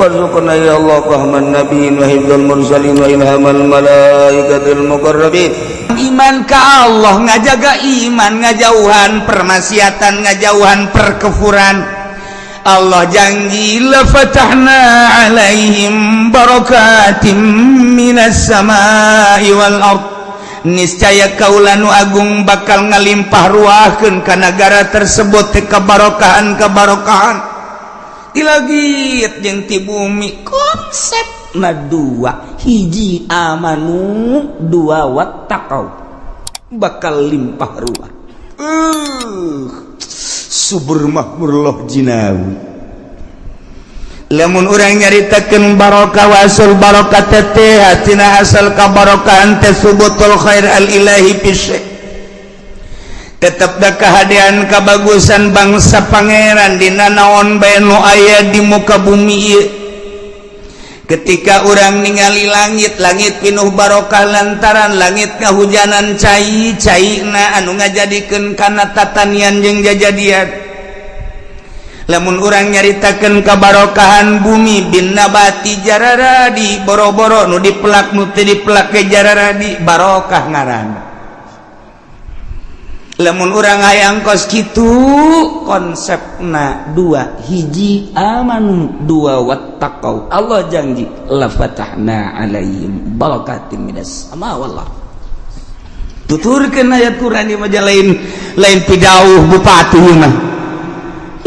Warzuqna ya Allah fahman nabiyyin wa hifdzal mursalin wa ilhamal malaikatil muqarrabin. Iman ka Allah, ngajaga iman, ngajauhan permaksiatan, ngajauhan perkufuran. Allah janji la fatahna alaihim barakatim minas samai wal ard, niscaya kaula nu agung bakal ngalimpah ruahkeun ka nagara tersebut teh kebarokahan kebarokahan ti langit jeung ti bumi. Konsep na dua, hiji amanu, dua wattaqau, bakal limpah ruah. Subur makmur loh jinawi. Lamun urang nyaritakeun barokah, wasul barokah teh tina asal kabarokahan teh subutul khair al ilahi fi syai', tetep da kahadean kabagusan bangsa pangeran dina naon bae nu aya di muka bumi ieu. Ketika urang ningali langit, langit pinuh barokah lantaran langit kahujanan cai caina anu ngajadikeun kana tatanian jeung jajadian. Lamun urang nyaritakeun kabarokahan bumi bin nabati, jararadi boro-boro nu dipelak, nu teu dipelak ge jararadi, barokah ngaranna. Lamun urang hayang kos kitu, konsepna dua, hiji amanu, dua wattaqau. Allah janji la fatahna alaihim barakatim minas sama wallah. Tuturkeun ayat Quran ieu mah, lain lain pidauh bupati mah,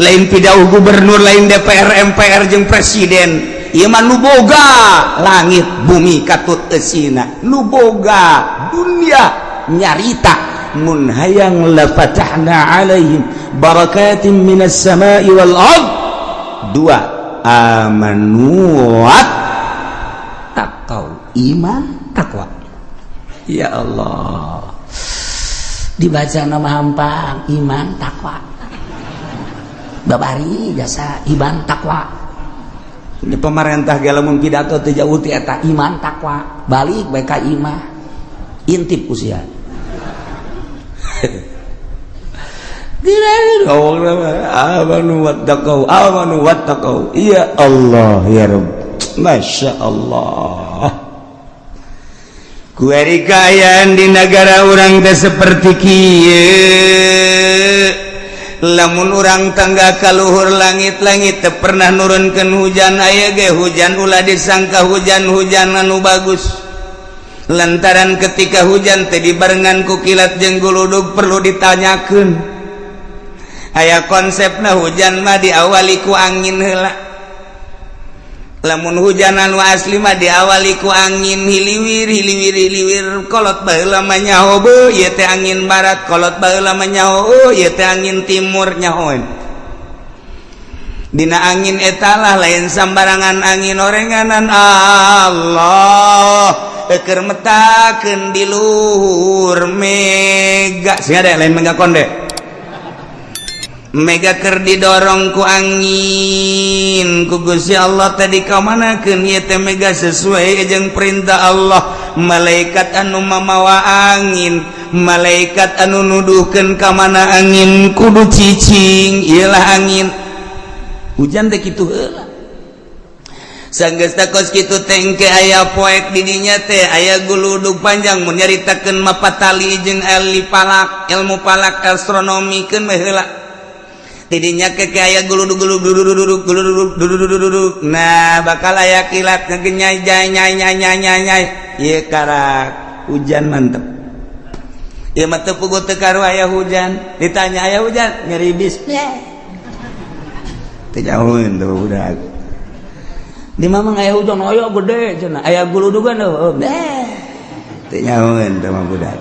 lain pidauh gubernur, lain DPR, MPR jeung presiden. Ieu mah nu boga langit bumi katut eusina, nu boga dunia nyarita mun hayang la fatahna alaihim barakatim minas samai wal ard, dua amanu wattaqau, iman takwa. Ya Allah, dibaca nama hampang iman takwa, babari jasa iman takwa. Ini pemerintah ge lamun pidato teu jauh ti eta iman takwa, balik bae ka imah, intip usia. Amanu wattaqau, amanu wattaqau. Ya Allah ya Rabb, Masya Allah. Kuari kaayaan di negara urang teh seperti kieu. Lamun urang tangga kaluhur langit-langit teu pernah nurunkeun hujan, aya ge hujan ulah disangka hujan-hujan anu bagus, lantaran ketika hujan teh dibarengan ku kilat jeung guludug. Perlu ditanyakeun, aya konsepna hujan mah diawali ku angin heula. Lamun hujan anu asli mah diawali ku angin hiliwir hiliwir hiliwir. Kolot baheula mah nyaho beuh ieu teh angin barat, kolot baheula mah nyaho, oh ieu teh angin timur, nyahoeun dina angin etalah. Lain sambarangan angin orenganan Allah keur metakeun di luhur mega. Sing ada lain mega konde, mega keur didorong ku angin ku Gusti Allah tadi kamanakeun ieu teh mega sesuai jeung perintah Allah. Malaikat anu mamawa angin, malaikat anu nuduhkeun ka mana angin kudu cicing, iyalah angin hujan teh kitu heula. Sanggeus kos kitu tengke aya poek di dinya teh aya guludug panjang. Mun nyaritakeun mapatali jeung ahli falak, ilmu falak, astronomi keun mah heula. Tidinya ke aya guludug guludug guludug guludug guludug. Nah, bakal aya kilat ngegenyai jai nyai nyai nyai nyai nyai, ieu karak hujan mantep. Ieu mah teu puguh teu karu aya hujan. Ditanya aya hujan, ngeribis teu jauheun tuh budak. Di mamang aya hujan, aya gede cenah, aya guludugan, oh beh Teu nyahoeun teh mah budak,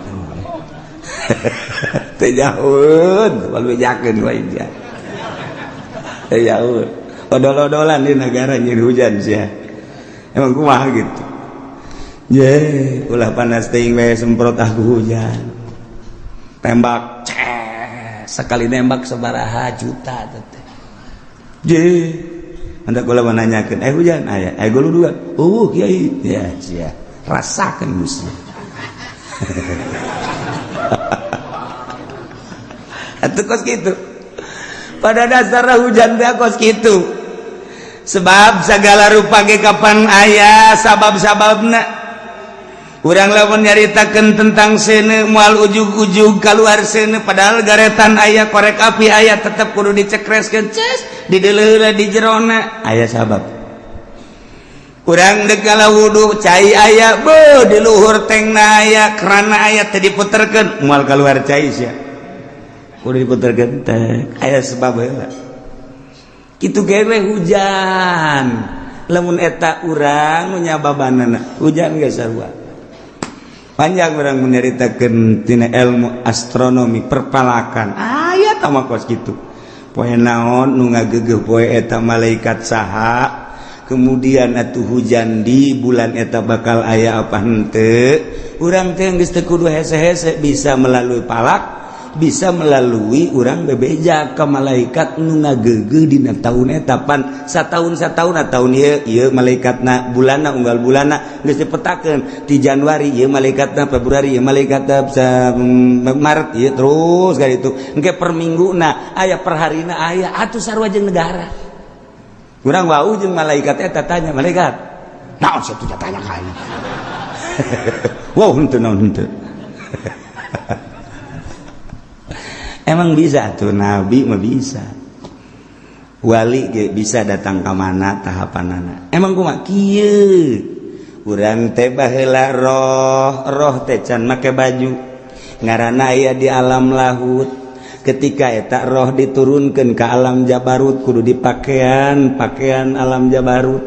teu nyahoeun, bejakeun wae dia, teu nyahoeun. Odol-odolan di negara nyeun hujan sia, emang kumaha gitu ye. Ulah panas teuing we, semprot aku hujan, tembak ces, sekali nembak sabaraha juta teh. Je anda kula menanyakeun, eh, hujan aya, eh, guludugan, oh kiai ya sia, rasakeun gusti. Atuh kos kitu pada dasarnya hujan teh kos kitu. Sebab segala rupa ge kapan aya sabab-sababna. Urang lamun nyaritakeun tentang seuneu, moal ujug-ujug keluar seuneu, padahal garetan aya, korek api aya, tetep kudu dicekreskeun, ces dideuleuh di jerona aya sabab. Urang dek wudu, cai aya, be di luhur tengna aya kerana, aya teh diputerkeun, moal keluar cai sia, kudu diputerkeun teh aya sebab heula. Kitu ge hujan, lamun eta urang nyababanana hujan geus sarua. Panjang orang menyeritakan tina ilmu astronomi, perpalakan aya mah kos gitu. Poe naon nu ngagegeuh, poe eta malaikat saha, kemudian atuh hujan di bulan eta bakal aya apa henteu. Urang teh geus teu kudu hese-hese, bisa melalui palak, bisa melalui urang bebeja ke malaikat nu ngagegeuh dina tahun eta. Pan sataun sataun, tahun ieu ieu malaikatna, bulanna, unggal bulanna geus dipetakeun. Di Januari ieu malaikatna, Februari ieu malaikatna, Maret ieu, terus ka ditu engke per mingguna aya, per harina aya, atuh sarua jeung negara. Urang wau jeung malaikat eta, tanya malaikat naon sia tuh, tanya ka aing. Wow, henteu naon, henteu. Emang bisa tuh, nabi mah bisa, wali ge bisa datang ke mana tahapanana. Emang kumaha kieu? Urang teh baheula roh, roh teh can make baju, ngaranna aya di alam lahut. Ketika eta roh diturunkan ke alam jabarut, kudu dipakaian pakaian alam jabarut.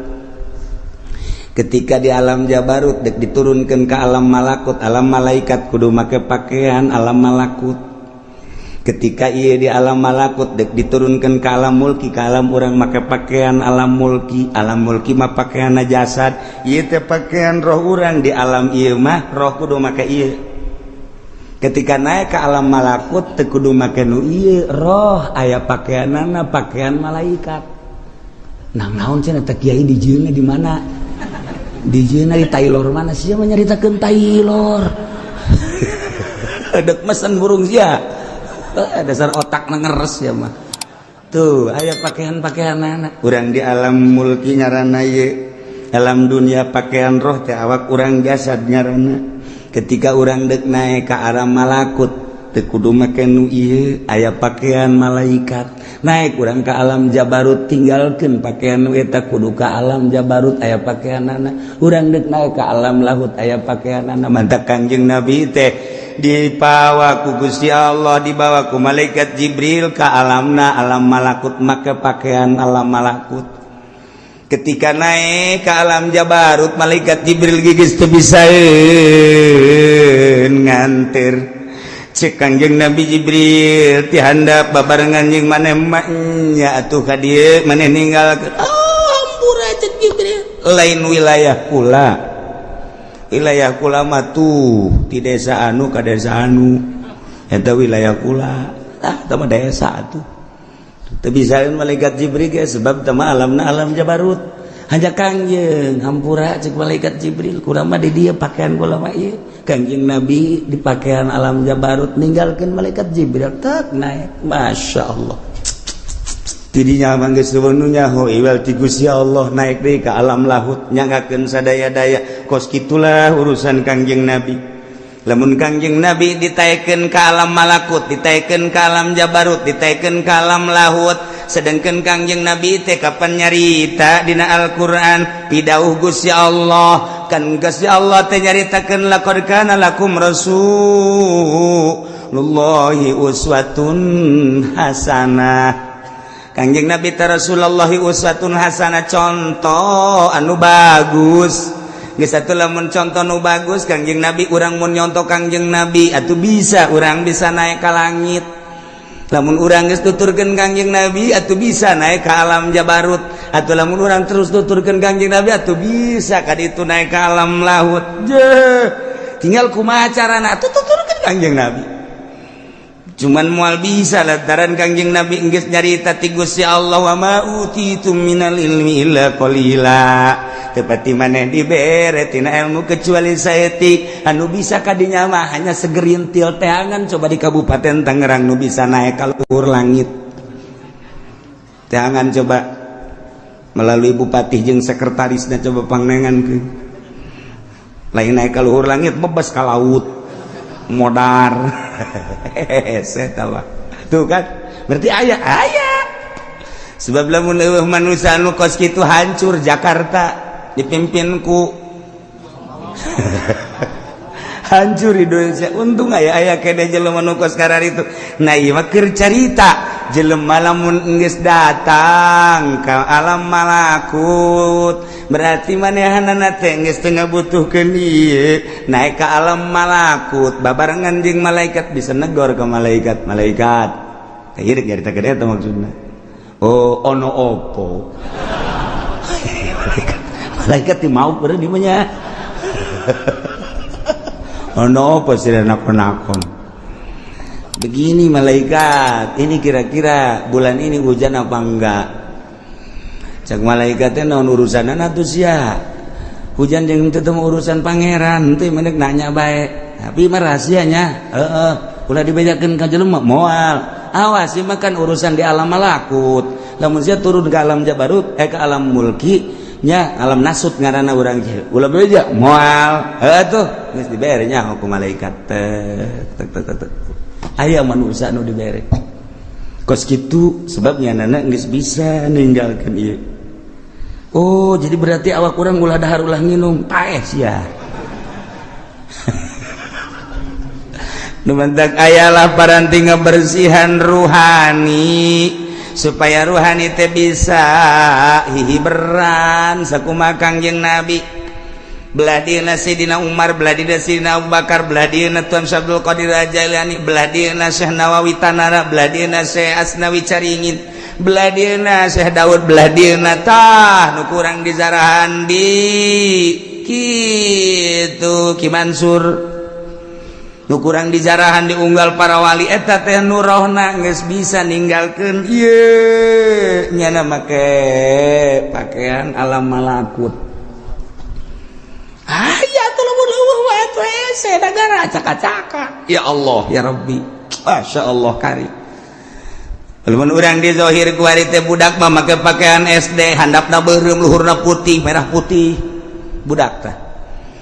Ketika di alam jabarut dek diturunkan ke alam malakut, alam malaikat, kudu make pakaian alam malakut. Ketika ia di alam malakut dek diturunkan ke alam mulki, ke alam orang, make pakaian alam mulki. Alam mulki mah pakaian jasad, ieu teh pakaian roh urang. Di alam ieu mah roh kudu make ieu. Ketika naik ke alam malakut teu kudu make nu ieu, roh aya pakaianana pakaian malaikat. Nah, naon cenah teh kiai, dijieunna di mana, dijieunna di Taylor mana sia mah nyaritakeun Taylor, dek mesen burung sia. Dasar otak ngeres ya mah. Tuh aya pakaian-pakaian anak urang di alam mulki, ngaranna ieu alam dunia pakaian roh teh awak urang, jasad ngaranna. Ketika urang dek naik ke arah malakut teu kudu make nu ieu, aya pakaian malaikat. Naik urang ke alam jabarut, tinggalkeun pakaian nu eta, kudu ke alam jabarut, aya pakaianana. Urang dek naik ke alam lahut, aya pakaianana. Mantak Kangjeng Nabi teh dipawa ku Gusti Allah, dibawa ku malaikat Jibril ke alamna alam malakut, make pakaian alam malakut. Ketika naik ke alam jabarut, malaikat Jibril gigis teu bisa nganter. Cek Kangjeng Nabi, Jibril ti handap babarengan jeung maneh nya atuh ka dieu maneh ninggalkeun. Oh, hampura, cek Jibril, lain wilayah kula, wilayah kula mah tuh di desa anu ka desa anu, eta wilayah kula. Ah, eta mah desa atuh. Teu bisaeun malaikat Jibril ge, sebab teu mah alamna alam jabarut. Hanya Kangjeng, hampura, cek malaikat Jibril, kula mah di dieu, pakaian kula mah ieu. Kangjeng Nabi di pakaian alam jabarut, ninggalkeun malaikat Jibril, tak naik. Masya Allah, tidinya mah geus nu nyaho iwal ti Gusti Allah, naik deui ka alam lahut, nyanggakeun sadaya-daya. Kos kitulah urusan Kangjeng Nabi. Lamun Kangjeng Nabi ditaikeun ka alam malakut, ditaikeun ka alam jabarut, ditaikeun ka alam lahut, sedangkan Kangjeng Nabi teh kapan nyarita dina Al-Qur'an, pidauh Gusti Allah kan, Gusti Allah teh nyaritakeun, laqad kana lakum rasulullahi uswatun hasanah. Kangjeng Nabi teh Rasulullah uswatun hasanah, contoh anu bagus. Geus atuh, lamun contoh nu bagus Kangjeng Nabi, urang mun nyontoh Kangjeng Nabi atuh bisa, urang bisa naik ka langit. Lamun urang geus tuturkeun Kangjeng Nabi atuh bisa naik ke alam jabarut. Atuh lamun urang terus tuturkeun Kangjeng Nabi atuh bisa ka ditu naik ke alam lahut. Je, tinggal kumaha carana atuh tuturkeun Kangjeng Nabi. Cuman moal bisa lantaran Kangjeng Nabi geus nyarita ti Gusti Allah, wa ma utitum minal ilmi illa qalila, tepati maneh dibere tina ilmu kecuali saeutik. Anu bisa kadinya mah hanya segerintil teangan. Coba di Kabupaten Tangerang nu bisa naik ka luhur langit teangan, coba. Melalui bupati jeung sekretarisna, coba pangnengankeun. Lain naik ka luhur langit, bebas ka laut modar. Hese tawa. Tuh kan, berarti aya aya sebab lamun leuweuh manusia anu kos kitu, hancur Jakarta dipimpin ku, hancur Indonesia. Untung aya aya kene jelema nu kos itu. Nah, ieu mah keur carita jelema lamun geus datang ka alam malakut, berarti manehanana teh geus teu ngabutuhkeun ieu. Naik ka alam malakut babarengan jeung malaikat, bisa negor ke malaikat. Malaikat ieu rek nyaritakeun eta maksudna. Oh, ono opo? Malaikat, malaikat ti mau beureum di mah. Ono opo sih nakon-nakon? Begini, malaikat, ini kira-kira bulan ini hujan apa enggak? Cek malaikatnya, naon urusan atuh sia hujan jeung teu urusan pangeran teh, menek nanya bae. Tapi mah rahasianya, heeh, ulah dibejakeun ka jelema moal. Awas, ieu mah kan urusan di alam malakut. Lamun sia turun ke alam jabarut, eh, ke alam mulki nya, alam nasut ngaranna urang, ulah beja moal. Heuh tuh, geus dibere nya ku malaikat teh tek tek tek. Aya manusia nu dibere kos kitu sebabnya nana geus bisa ninggalkeun ieu. Oh, jadi berarti awak kurang ulah dahar, ulah nginum, paeh sia. Nu mantak ayalah paranti ngabersihan ruhani supaya ruhani teh bisa hihiberan sakumaha Kangjeng Nabi, belah dieuna Sayyidina Umar, belah dieuna Sayyidina Abu Bakar, belah dieuna Tuan Syekh Abdul Qadir Jailani, belah dieuna Syekh Nawawi Tanara, belah dieuna Syekh Asnawi Caringin, belah dieuna Syekh Daud, belah dieuna tah nu kurang di zarahan di kitu Ki Mansur, nu kurang dijarahan diunggal para wali. Eta teh nu rohna geus bisa ninggalkeun ieu, nyana make pakaian alam malakut. Aya tuh lamun leuweuh wae tuh hese negara acak-acakan. Ya Allah, ya Rabbi, Masya Allah karim. Lamun urang di zahir kuari teh budak mah make pakaian SD, handapna beureum, luhurna putih, merah putih, budak teh.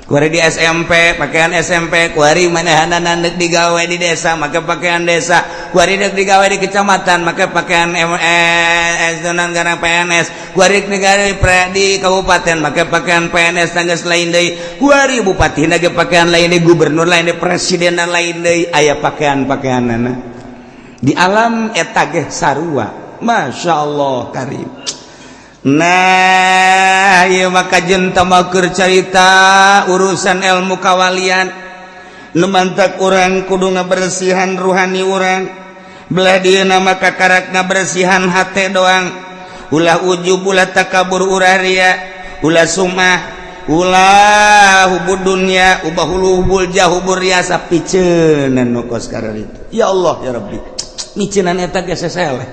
Kuari di SMP pakaian SMP, kuari manehanana deuk digawe di desa make pakaian desa, kuari deuk digawe di kecamatan make pakaian MS gara PNS, kuari negara di kabupaten make pakaian PNS, tanggas lain deui, kuari bupati ge pakaian lain deui, gubernur lain deui, presiden lain deui, aya pakaian-pakaianana di alam eta ge sarua. Masya Allah karim. Nah, ieu maka jenta keur carita urusan ilmu kawalian. Nu mantak urang kudu ngabersihan ruhani urang. Belah dieuna maka karak ngabersihan hate doang, ulah ujub, ulah takabur, ulah ria, ulah sumah, ulah hubud dunya, ubah hubul jah, hubur riasa, piceunan nu kos itu. Ya Allah, ya Rabbi, miceunan eta ge seseleh,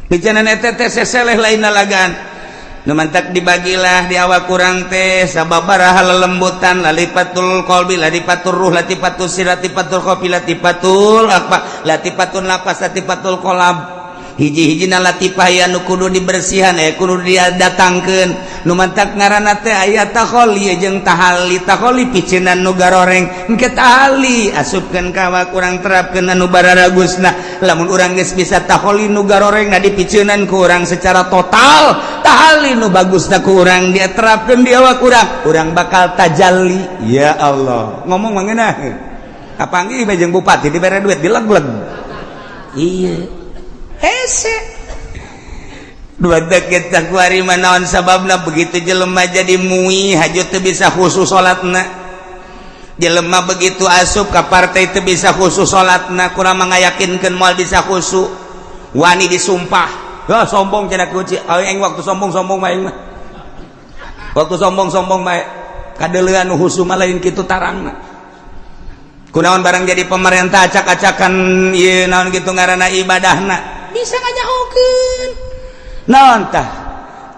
miceunan eta teh seseleh, lain lalagan. Nu mantak dibagilah di awak kurang teh sababaraha lelembutan: latifatul qalbi, latifatul ruh, latifatul sir, latifatul khafi, latifatul apa, latifatul nafas, latifatul qalb. Hiji-hijina latifah ya nu kudu dibersihan, eh, kudu didatangkeun. Nu mantak ngaranna teh aya takholi jeung tahalli. Takholi piceunan nu garoreng, engke tahalli asupkeun ka awak urang, terapkeun anu bararagusna. Lamun urang geus bisa takholi nu garoreng na dipiceunan ku urang secara total, tahalli nu bagusna ku urang dia terapkeun di awak urang, urang bakal tajalli. Ya Allah, ngomong mah ngeunah. Kapanggih jeung bupati, dibere duit, dileg-leg. Iya, hese dua kita kuari. Naon sababna begitu jelema jadi mui haju teu bisa khusus salatna? Jelema begitu asup ka partai teu bisa khusus salatna, kurang mengayakinkeun moal bisa khusyuk, wani disumpah. Wah, sombong cenah kunci aing. Waktu sombong-sombong mah, aing mah waktu sombong-sombong mah kadeuleuan nu khusyuk mah lain kitu tarangna. Kunaon barang jadi pemerintah acak-acakan ieu, naon gitu ngaranna, ibadahna bisa nganyahokeun naon tah?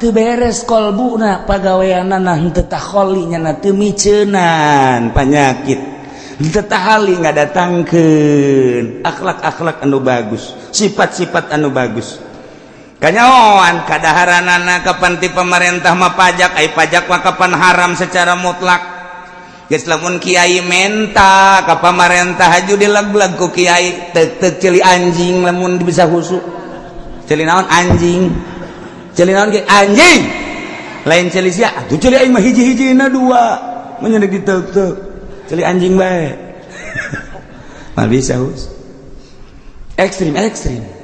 Teu beres kolbuna, pagaweanana henteu takholi, nyana teu miceunan panyakit, henteu tahali, ngadatangkeun akhlak-akhlak anu bagus, sifat-sifat anu bagus. Kanyahoan kadaharanana kapan ti pemerintah mah pajak, ai pajak mah kapan haram secara mutlak. Geus lamun kiai menta ka pamarentah haju dileg-leg ku kiai, tek-tek ceuli anjing lamun bisa husu. Ceuli naon anjing? Ceuli naon ge anjing? Lain ceuli sia, atuh ceuli aing mah hiji-hijina dua. Mun nya ditek-tek. Ceuli anjing bae. Mah bisa hus. Ekstrim ekstrim.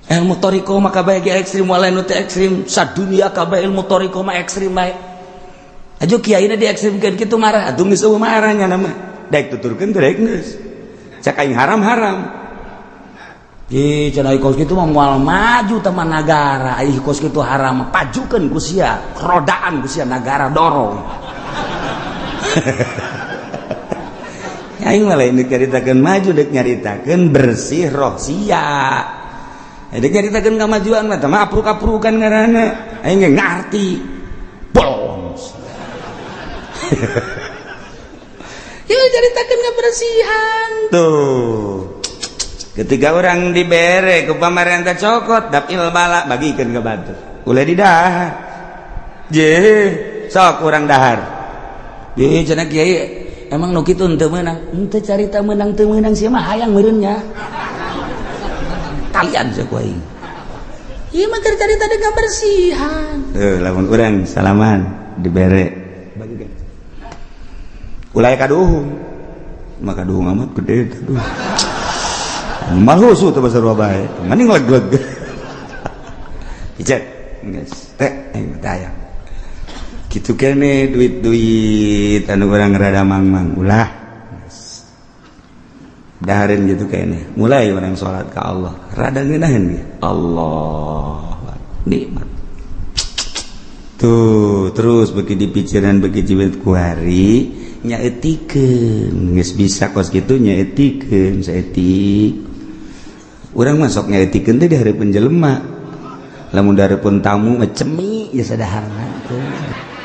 Ilmu thoriqoh mah kabeh ge ekstrim, walain nu teu ekstrim sadunia kabeh ilmu thoriqoh mah ekstrim bae. Ajo kiaina di ekstrimkeun kitu marah, atuh geus eueuh marahnya nama. Daek tuturkeun teh daek geus. Cak aing haram-haram. Ih, cenah kos kitu mah moal maju teman nagara, ai kos kitu haram pajukeun ku sia, rodaan ku sia nagara dorong. Aing mah lain nyaritakeun maju, deuk nyaritakeun bersih roh sia. Dek nyaritakeun kamajuan mah teh mah apruk-aprukan ngaranna. Aing ge ngarti. Bolong. Ieu nyaritakeun kebersihan. Tuh. Ketika orang dibere ku pamarentah cokot dapil bala bagikeun ka batur. Ulah didahar. Je, sok urang dahar. Je cenah kiai emang nu kitu henteu meunang. Henteu carita meunang teu meunang sia mah hayang meureun nya. Kalian sih aing. Ieu mah keur carita dengan kebersihan. Tuh, lamun urang salaman dibere bagikeun. Ulah kaduhung. Maka kaduhung amat gede aduh. Mal husu teh basarua bae. Mending leg-leg. Icet geus teh aing teh hayang. Kitu kene duit-duit anu urang rada mangmang ulah. Dahareun gitu kayaknya. Mulai orang sholat ke Allah rada ngeunaheun ge. Allah nikmat. Tuh terus beki dipikiran beki jibet kuari nyaetikeun geus bisa kos kitu nyaetikeun saeutik. Urang masuk nyaetikeun teh di hareupeun jelema. Lamun di hareupeun tamu mah cemi ya sadaharna teh.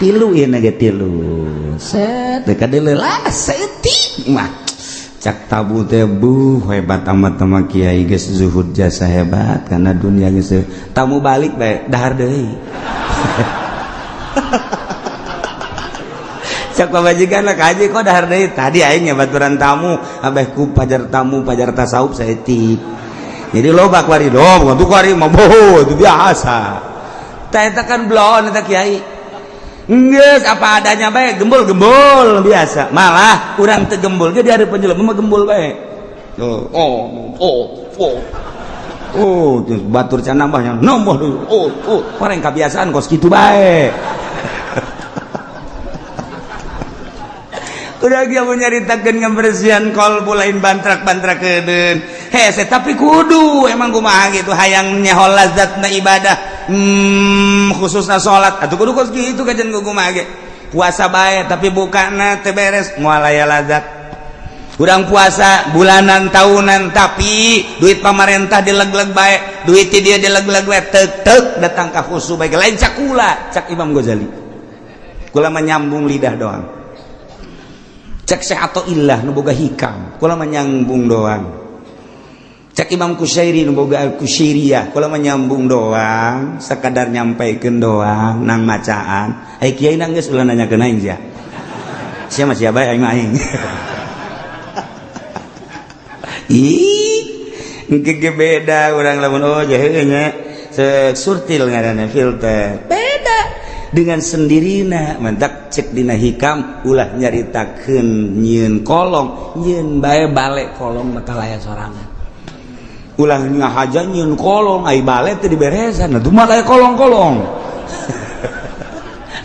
Tilu ieu na ge tilu. Set teh kadeuleu lah saeutik mah. Cak tabu teh buh hebat amat sama kiai geus zuhud jasa hebat karena dunia geus tamu balik bae dahar deui. Cak pamajikan lah kaji kok dahar deui tadi aing baturan tamu abeh ku pajar tamu pajar tasawuf saeutik. Jadi loba kuari dong tuh kuari mah boh itu biasa. Tah eta kan bloon eta kiai. Geus apa adanya bae gembul-gembul biasa. Malah urang teu gembul ge di hareupeun jelema mah gembul bae. Oh oh oh oh. Oh, terus batur can nambahnya nambah deui. Oh oh, orang kebiasaan kos kitu bae. Udah dia mau nyaritakeun kebersihan kolbu lain bantrak-bantrakeun. Hese tapi kudu emang kumaha gitu hayang nyaho lazatna ibadah. Khususna salat atuh kudu kos kitu kajen kumaha ge. Puasa bae tapi bukana teu beres moal aya lazat. Urang puasa bulanan tahunan tapi duit pamarentah dileg-leg bae, duit ti dia dileg-leg bae tek-tek datang ka khusu bae lain cakula cak Imam Ghazali. Kula menyambung lidah doang. Cek Syekh Athaillah nu boga hikam kula menyambung doang. Cek Imam Kusyairi nu boga Al-Kusyairiyah kula menyambung doang, sekadar nyampaikeun doang nang macaan. Ai kiai nang geus ulah nanyakeun aing sia. Sia mah sia bae aing mah aing. Ih, engke ge beda urang lamun oh jahe nya surtil ngaranna filter. Beda dengan sendirina mentak cek dina hikam ulah nyaritakeun nyieun kolong nyieun bae balik kolong bakal aya sorangan ulah ngahaja nyieun kolong ai bale teu diberesan atuh mah aya kolong-kolong.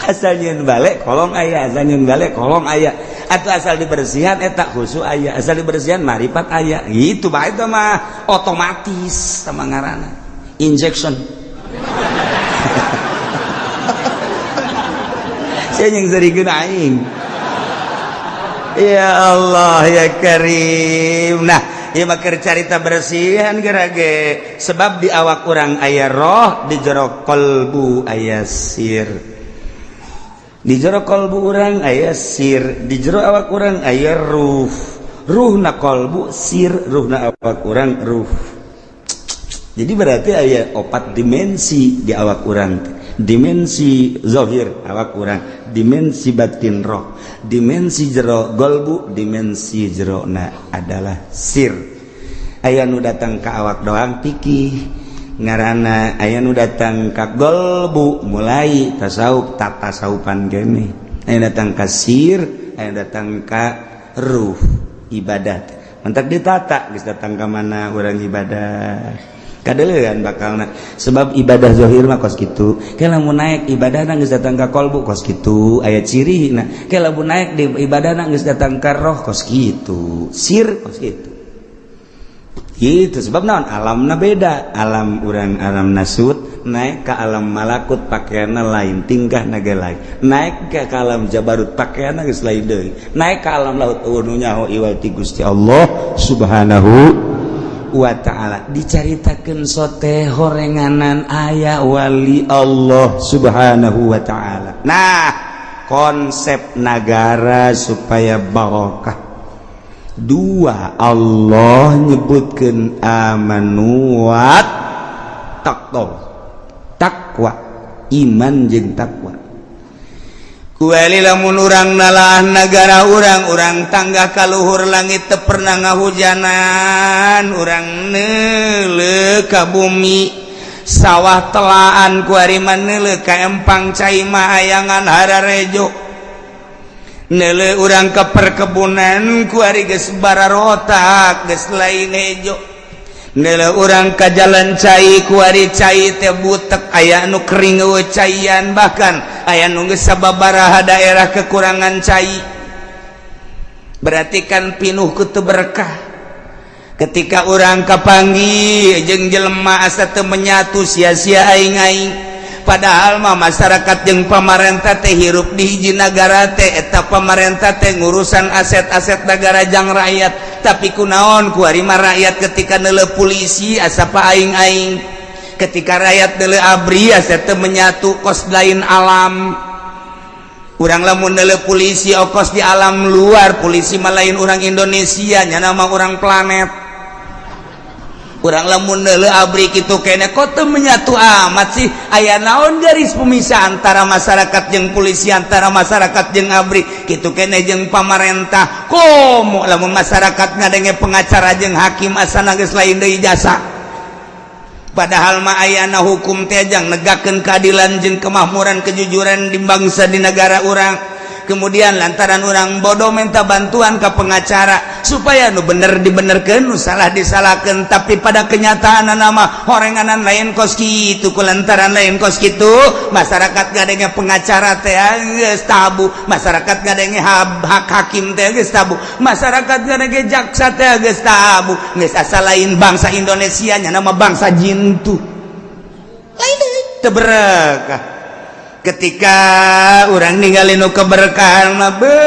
Asal nyieun bale kolong aya, asal nyieun bale kolong aya, atuh asal dibersihan eta khusu aya, asal dibersihan marifat aya gitu bae itu mah otomatis sama ngaranna injection. Saya yang serikeun aing. Ya Allah ya Karim. Nah, ieu mah keur carita bersihan gerage. Sebab di awak urang aya roh, di jero kalbu aya sir. Di jero kalbu urang aya sir, di jero awak urang aya ruh. Ruhna kalbu sir, ruhna awak urang ruh. Jadi berarti aya opat dimensi di awak urang teh. Dimensi zohir awak urang, dimensi batin roh, dimensi jero golbu, dimensi jerona adalah sir. Aya nu datang ke awak doang pikih ngaranna, aya nu datang ka golbu mulai tasawuf tatasawufan kene, aya datang ka sir, aya datang ka ruh ibadah. Mantak ditata geus datang ka mana urang ibadah kadeulean bakalna, sebab ibadah zahir mah kos kitu. Ke lamun naik ibadah geus datang ka kolbu kos kitu, aya ciri. Nah, ke lamun naik di ibadah geus datang ka roh kos kitu, sir kos kitu gitu. Sebab naon? Alamna beda, alam urang alam nasut, naik ke alam malakut pakaianna lain, tingkah naga lain, naik ke alam jabarut pakaianna geus lain deui, naik ke alam lahut euweuh nu nyaho iwal ti Gusti Allah Subhanahu wa ta'ala. Dicaritakeun sote horenganan aya wali Allah Subhanahu wa ta'ala. Nah, konsep nagara supaya barokah dua, Allah nyebutkan amanu wat taqwa, takwa, iman jeung takwa. Kueli lamun urang nalaah nagara urang, urang tangga kaluhur langit teu pernah ngahujanan, urang neuleuh ka bumi sawah telaan, kuari mah neuleuh ka empang cai mah ayangan hararejo, neuleuh urang ke perkebunan kuari geus bararotak, geus lain hejo, neuleuh urang ka jalan cai kuari cai teh butek, aya nu kering eueuh caian, bahkan aya nu geus sababaraha daerah kekurangan cai. Berarti kan pinuh ku teu berkah. Ketika urang kapanggih jeung jelema asa teu menyatu, sia-sia aing-aing. Padahal mah masyarakat jeung pamarentah teh hirup di hiji nagara teh, eta pamarentah teh ngurusan aset-aset negara jang rakyat. Tapi kunaon kuari mah rakyat ketika neuleuh polisi asa pa aing-aing, ketika rakyat neuleuh ABRI asa teu menyatu, kos lain alam urang. Lamun neuleuh polisi okos di alam luar, polisi mah lain orang Indonesia, nyana mah orang planet. Urang lamun neuleuh ABRI kitu kene, kok teu menyatu amat sih? Aya naon garis pemisah antara masyarakat jeung polisi, antara masyarakat jeung ABRI kitu kene jeung pamarentah? Komo lamun masyarakat ngadenge pengacara jeung hakim asana geus lain deui jasa. Padahal mah ayana hukum teh jang negakeun keadilan jeung kemakmuran, kejujuran di bangsa, di negara urang. Kemudian lantaran orang bodoh minta bantuan ke pengacara supaya nu bener dibenerkeun, nu salah disalahkan. Tapi pada kenyataan nama horenganan lain kos kitu. Ku lantaran lain kos kitu, masyarakat ngadenge pengacara teh geus tabu, masyarakat ngadenge hak hakim teh geus tabu, masyarakat ngadenge jaksa teh geus tabu, geus asa lain bangsa Indonesia nya, nama bangsa jintu lain deui, teu berekah. Ketika orang ninggalin nu keberkahan mah be,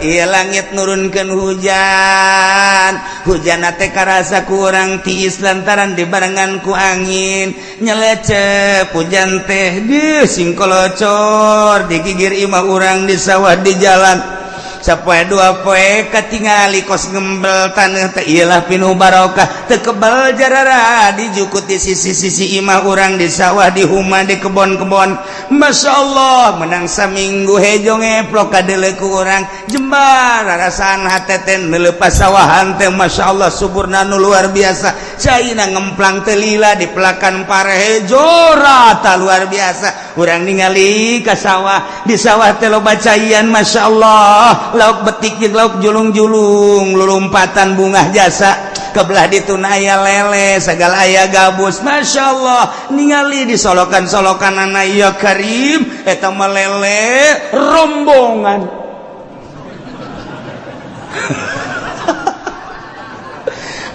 iya langit nurunkan hujan, hujan teh karasa ku urang tiis lantaran dibarengan ku angin nyelecep. Hujan teh di singkolocor di gigir imah urang, di sawah, di jalan. Sapoe dua poe katingali kos ngembel tanah teh, iyalah pinuh barokah, teu kebal jarara dijukut di sisi-sisi imah urang, di sawah, di huma, di kebon-kebon. Masya Allah, menang saminggu hejo ngeplok kadeuleu ku urang jembar rasaan hate teh neuleuh pasawahan teh. Masya Allah, suburna nu luar biasa, caina ngemplang teu lila, di pelakan pare hejo rata, luar biasa. Urang ningali ka sawah, di sawah teh loba caian. Masya Allah, lauk betik jeung lauk julung-julung lulumpatan bungah jasa. Kebelah dituna aya lele segala, aya gabus. Masya Allah, ningali di solokan-solokan anak ya karim, eta mah lele rombongan.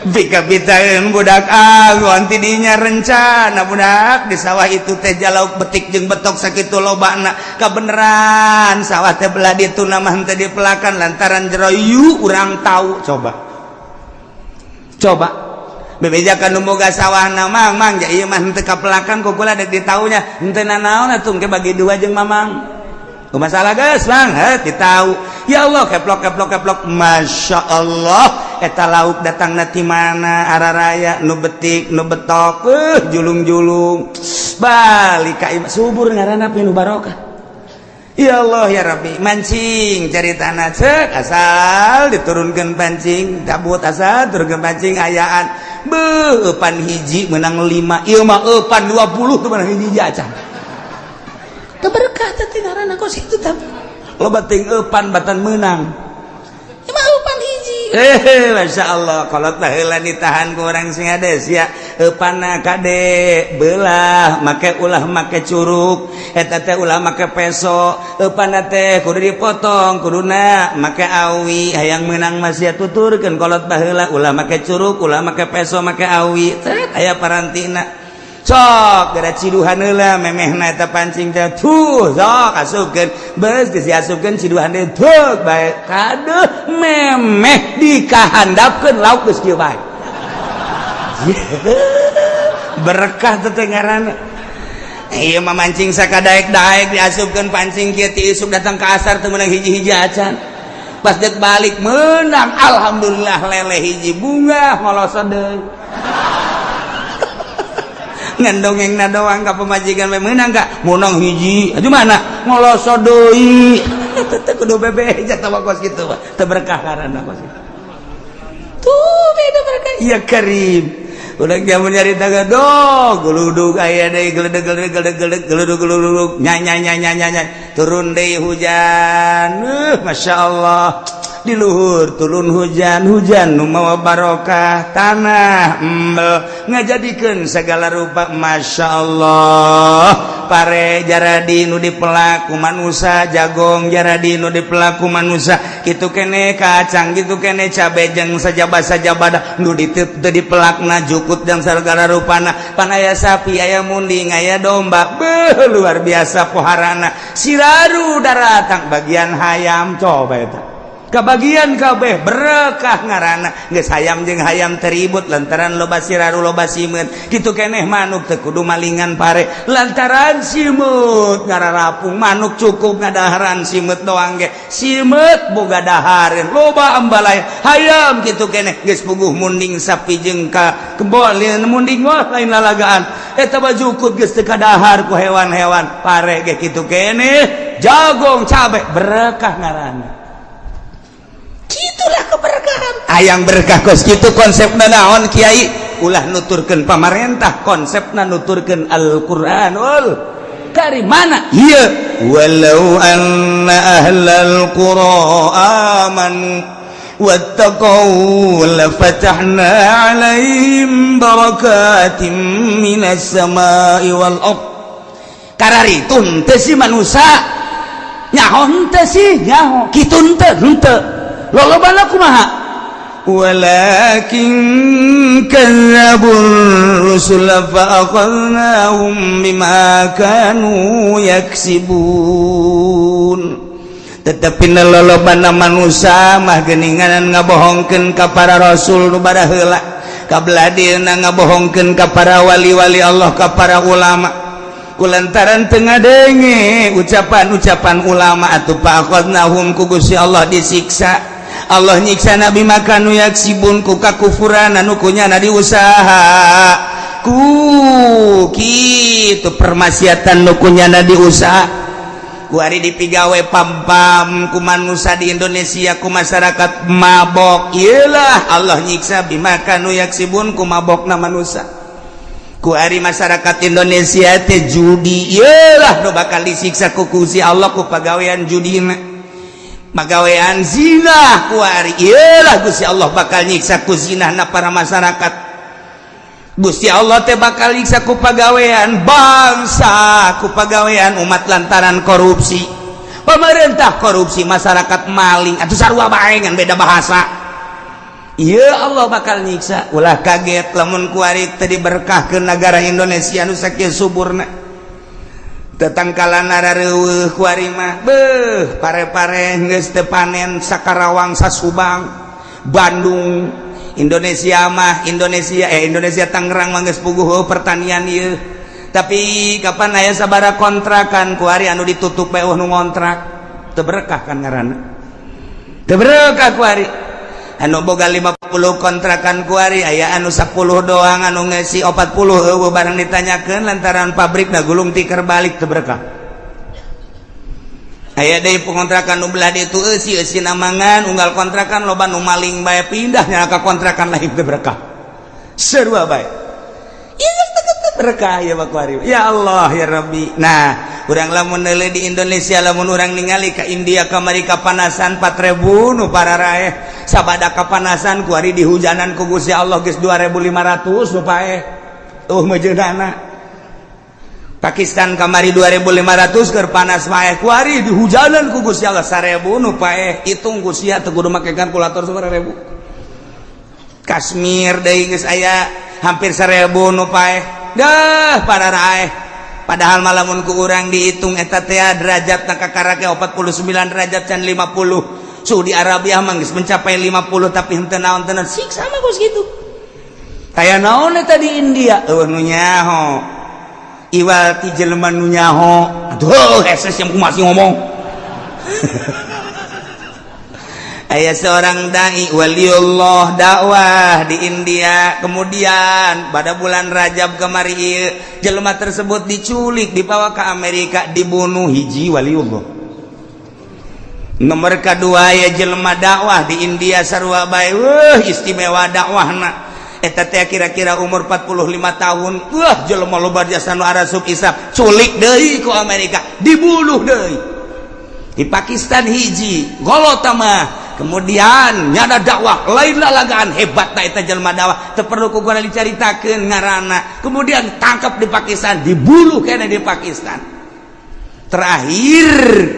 Pika-pitaeun budak agon tidinya rencana budak di sawah itu teh jalauk betik jeung betok sakitu lobana. Kabeneran sawah teh belah ditu mah henteu dipelakan lantaran jero yu urang tahu. Coba coba bebejakan nu boga sawahna, "Mang, mang, ja ieu mah henteu kapelakan, ku kula dek ditaunya." "Henteu nanaon atuh, engke bagi dua jeung mamang." "Masalah geus, Bang." Heh, ditau. Ya Allah, keplok keplok keplok. Masya Allah. Eta lauk datang ti mana? Araraya nu betik, nu betok, julung-julung balik ka imah. Subur ngaranna, pinuh barokah. Ya Allah, ya Rabbi. Mancing cari tanah, cek asal diturunkan pancing, cabut, asal turunkan pancing, ayaan eupan hiji menang lima. Ieu mah eupan 20 tuh menang hiji acan. Teu berkah teh ngaranna kos itu. Tapi loba teuing eupan batan menang. Ieu mah eupan hiji. Masya Allah, kolot baheula ditahan ku urang sing hades ya. Eupanna kade belah make, ulah make curuk eta teh, ulah make peso. Eupanna teh kudu dipotong, kuduna make awi. Hayang menang masih tuturkeun kolot baheula, ulah make curuk, ulah make peso, make awi. Teh aya parantina, sok gara ciduhan heula memehna eta pancing teh. Tuh, sok asupkeun, beus geus diasupkeun, ciduhan deui, tuh bae kadeuh memeh dikahandapkeun lauk geus kieu bae. Berkah teh ngaranna. Ieu mah mancing sakadaek-daek, diasupkeun pancing kieu ti isuk datang ke asar teu meunang hiji-hiji acan. Pas dek balik menang, alhamdulillah, lele hiji. Bunga ngolosot deui, ngan dongeng na doang ka pamajikan we. Meunang ka menang hiji aju mana, ngolosot deui. Teu kudu bebeja tah kos kitu mah, teu berkah ngaranna kos kitu. Tuh beda berkah ya karim. Udah zaman nyarita do geludug aya deui, geledeg geledeg geledeg geledeg geludug geludug, nyai nyai nyai nyai nyai, turun deui hujan. Masya Allah, di luhur turun hujan, hujan nu mawa barokah, tanah embel ngajadikeun segala rupa. Masya Allah, pare jaradi nu dipelak ku manusia, jagong jaradi nu dipelak ku manusia, kitu kene kacang, kitu kene cabe jeung sajaba-sajabada nu diteu dipelakna, jukut dan segala rupana. Pan aya sapi, aya munding, aya domba. Beuh, luar biasa poharana. Siraru daratang bagian hayam, coba eta kebagian kabeh. Berkah ngaranna. Geus hayam jeung hayam teribut lantaran loba siraru, loba simeut. Kitu keneh manuk, teu kudu malingan pare lantaran simeut ngararapung. Manuk cukup ngadaharan simeut doang ge, simeut boga dahareun, loba ambalaya. Hayam kitu keneh. Geus puguh munding, sapi jeung ka kebo munding, wah, lain lalagaan eta mah. Jukut geus teu kadahar ku hewan-hewan. Pare ge kitu keneh, jagong, cabe. Berkah ngaranna. Itulah keberkahan. Hayang berkah kos kitu konsepna naon, Kiai? Ulah nuturkeun pamarentah, konsepna nuturkeun Al-Qur'anul Karim. Mana ieu? Walau anna ahlal qura amanu wattaqau lafatahna alaihim barakatim minas samai wal ard. Kararitu henteu sih manusia? Nyaho henteu sih? Nyaho. Kitu henteu? Henteu. Lolobana kumaha? Walakin kadzdzabur rusul fa akhadnahum bima kanu yaksibun. Tetapi lolobana manusia mah geninganan ngabohongkeun ka para rasul nu baraheula, kabeladina ngabohongkeun ka para wali-wali Allah, ka para ulama, kulantaran teu ngadenge ucapan-ucapan ulama atuh fa akhadnahum, ku Gusti Allah disiksa. Allah nyiksa na bima kanu yaksibun, ku kakufuran anu kunyana diusaha, ku kitu permaksiatan nu kunyana diusaha. Kuari dipigawe pam-pam ku manusia di Indonesia, ku masyarakat mabok. Iyalah, Allah nyiksa bima kanu yaksibun, ku mabokna manusia. Ku ari masyarakat Indonesia teh judi, iyalah nu bakal disiksa ku Gusti Allah ku pagawean judina. Pagawean zina kuari, iyalah Gusti Allah bakal nyiksa ku zinahna para masyarakat. Gusti Allah teh bakal nyiksa ku pagawean bangsa, ku pagawean umat lantaran korupsi. Pemerintah korupsi, masyarakat maling atau sarua bae, ngan beda bahasa. Iya, Allah bakal nyiksa. Ulah kaget lamun kuari teu diberkahkeun negara Indonesia nu sakieu suburna. Tetangkalan rareueuh kuari mah. Beuh, pare-pare geus teu panen Sakarawang, Sasubang, Bandung, Indonesia mah. Indonesia, Indonesia Tangerang mah geus puguh pertanian ieu. Tapi kapan aya sabara kontrakan kuari anu ditutup bae, nu ngontrak? Teu berkah kan ngaranna. Teu berkah kuari anu boga 50 50 kontrakan kuari aya anu 10 doang, anu ngesi 40 eueuh barang ditanyakeun lantaran pabrik na gulung tikar balik teu berkah. Aya deui pengontrakan nu belah ditu eusi eusi namangan unggal kontrakan, loba nu maling bae pindah nya ka kontrakan lain, teu berkah. Sarua bae. Ieu geus teu berkah ya kuari. Ya Allah, ya Rabbi. Nah, urang lamun neuleuh di Indonesia, lamun urang ningali ka India kamari kapanasan 4000 nu pararaeh sabada kapanasan, kuari dihujanan ku Gusti Allah geus 2500 nu paeh tuh mejeunana. Pakistan kamari 2500 keur panas paeh, kuari dihujanan ku Gusti Allah 1000 nu paeh. Hitung ku sia, teu kudu make kalkulator, 1000. Kashmir deui geus aya hampir 1000 nu paeh dah pararaeh. Padahal malamun ku urang dihitung eta teh derajat na kakarake 49 derajat can 50. Saudi Arabia mah geus mencapai 50, tapi henteu naon teu siksa mah kos kitu. Kaya naon eta di India eueuh nu nyaho, iwal ti jelema nu nyaho. Aduh, heses yang masih ngomong. Aya seorang dai waliullah dakwah di India. Kemudian pada bulan Rajab kemari ieu, jelema tersebut diculik, dibawa ke Amerika, dibunuh. Hiji waliullah. Nomor kedua ya jelema dakwah di India sarua bae, wah, istimewa dakwahna eta teh, kira-kira umur 45 tahun. Wah, jelema loba jasa nu arasup isap, culik deui ku Amerika, dibunuh deui. Di Pakistan hiji golota mah, kemudian nyada dakwah lain lalagaan hebat. Nah, eta jelema dakwah teu perlu ku gua dicaritakeun ngaranna. Kemudian tangkap di Pakistan, dibunuh kena di Pakistan. Terakhir